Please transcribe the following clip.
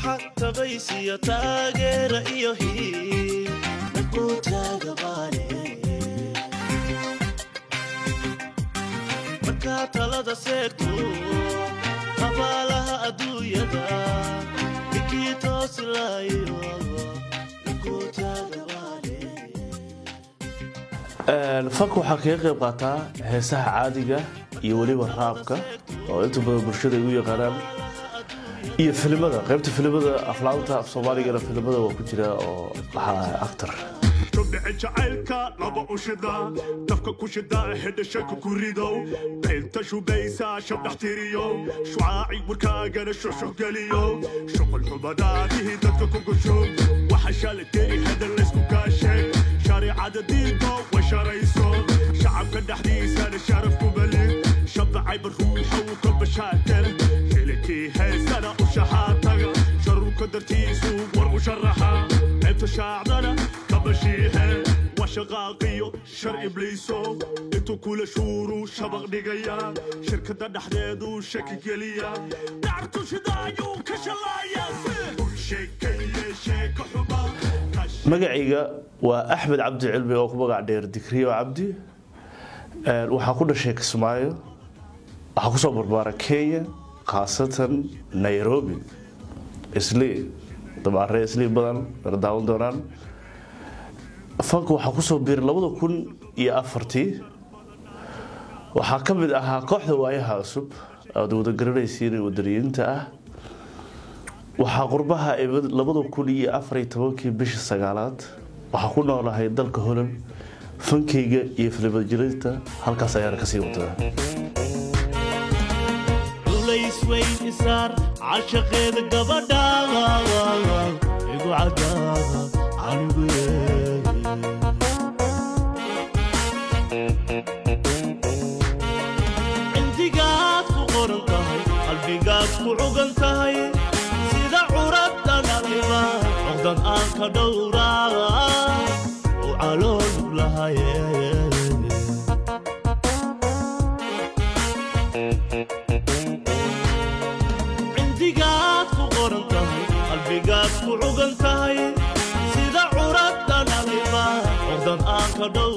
Waxaad tabaysiyo taageera iyo hiil naquutaagabaale. Markaa talada seegto abaalaha adduunyada ninkii toosilaayo naquutaagabaale. Fanka waxaa kaga qayb qaataa heesaha caadiga iyo weliba raabka oo inta badan bulshada ay u yaqaanaan, iyo filimada, qaybta filimada, aflaanta af Soomaaligana filimada waa ku jira oo waxaa actor. Shubdhici jacaylka laba u shida, dabka ku shida, xidhashaka ku ridow, beenta shubaysa shabdhax tiriyo, shucaaci warkaagana shuxshux geliyo, shuqul xumadaadihii dadka ku gusho, waxa shalateri hadal laysku kaasheeg, shareecada diinto way sharayso, shacabka dhexdiisana sharaf ku balin, shabdacay barruuxa uu ka bashaakale, shilikii heesana u shaxaataga, sharuurka dartiisu war u sharaxa, ceebta shaacdana kabashiixe, waa shaqaaqiyo shar ibliiso, intuu kula shuuru shabaq dhigaya, shirkadda dhexdeedu shaki geliya, dacabtu shidaayuu ka shalaaya, sheekaye sheeka xuma. Magacayga waa Axmed Cabdi Cilmi oo ku magac dheer Dikriyo Cabdi. Waxaa ku dhashay Kismaayo, waxaa kusoo barbaara Kenya, khaasatan Nairobi, Islii. Dabcan ree Islii badan wala daawan doonaan. Fanka waxaa kusoo biiray 2004-tii. Waxaa ka mid ahaa kooxda Waayaha Cusub aad wada garanaysiin, wadaniyiinta ah. Waxaa qurbaha imid 2014-kii bishii sagaalaad. Waxaa ku noolahay dalka Holland. Fankayga iyo filimad jirinta halkaas ayaana kasii wadaa. Culays weyn isaar cashaqeeda gabadhaada igu cadaada anigu. Cindigaad ku qoran tahay, qalbigaad ku cugan tahay, sida curad dhalaliba cuqdan aan ka dhowraa u caloolug lahaye. Cindigaad ku qoran tahay, qalbigaad ku cugan tahay, sida curad dhalaliba cuqdan aan ka dhow